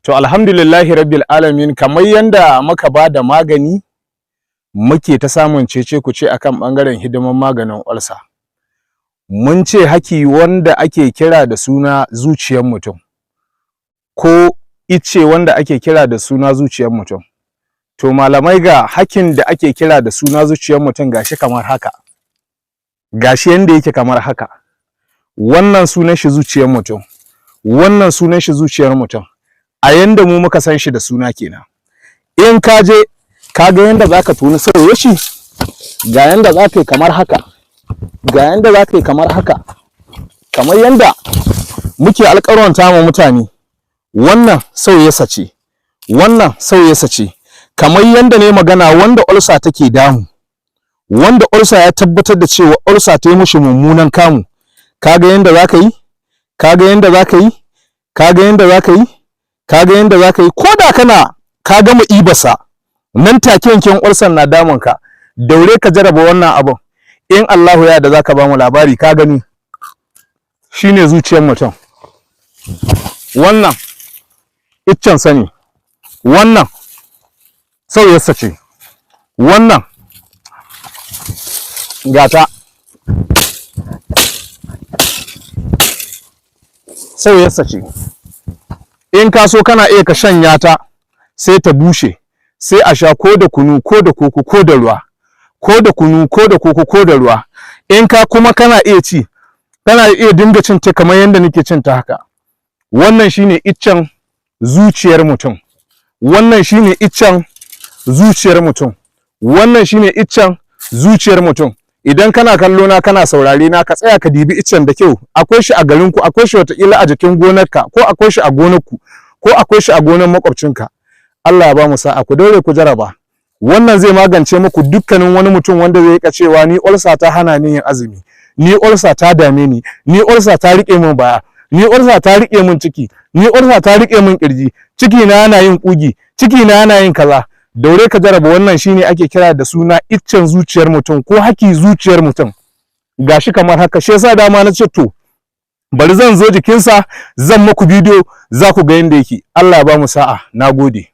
To, alhamdulillahi rabbil alamin, kamar yanda muka ba da magani, muke ta samun cece kuce akan bangaren hidiman maganin ulcer. Mun ce haki wanda ake kira da suna zuciyar mutum, ko ice wanda ake kira da suna zuciyar mutum. To malamai, ga hakin da ake kira da suna zuciyar mutum, gashi kamar haka. Gashi yanda yake kamar haka. Wannan sunan shi zuciyar mutum. Wannan sunan shi zuciyar mutum. A yanda mu muka san shi da suna kenan. In ka je ka ga yanda zaka toni sauye shi, ga yanda zaka yi kamar haka. Ga yanda zaka yi kamar haka. Kamar yanda muke alƙawaranta ma mutane, wannan sauyarsa ce, wannan sauyarsa ce. Kamar yanda ne magana, wanda ulcer take damu, wanda ulcer ya tabbatar da cewa ulcer ta yi mishi mummunan kamu, kaga yanda zaka yi, kaga yanda zaka yi, kaga yanda zaka yi, kaga yanda zaka yi. Ko da kana ka gama ibasa nan take yankin ulcer na damun ka, daure ka jaraba wannan abun. In Allahu ya da, zaka ba mu labari. Ka gani, shine zuciyar mutum. Wannan iccen sani, wannan sauyarsa ce, wannan gata sauyarsa ce. In ka so, kana iya ka shanya ta, sai ta bushe, sai a sha ko da kunu, ko da koko, ko da ruwa, ko da kunu, ko da koko, ko da ruwa. In ka kuma kana iya ci, kana iya dinga cin ta kamar yadda nake cin ta haka. Wannan shine iccen zuciyar mutum. Wannan shine iccen zuciyar mutum. Wannan shine iccen zuciyar mutum. Idan kana kallo na, kana saurare na, ka tsaya ka dibi iccen da kyau. Akwai shi a garin ku, akwai shi wataƙila a jikin gonarka, ko akwai shi a gonarku, ko akwai shi a gonar makwabcinka. Allah ya ba mu sa'a. Ku daure ku jaraba. Wannan zai magance muku dukkanin wani mutum wanda zai rika cewa, "Ni ulcer ta hana ni yin azumi, ni ulcer ta dame ni, ni ulcer ta rike min baya, ni ulcer ta rike min ciki, ni ulcer ta rike min kirji, ciki na yana yin kugi, ciki na yana yin kaza." Daure ka jaraba. Wannan shine ake kira da suna iccen zuciyar mutum, ko haki zuciyar mutum. Gashi kamar haka. Shi yasa dama na ce, to bari zan zo jikinsa, zan muku bidiyo, za ku ga yanda yake. Allah ya ba mu sa'a. Nagode.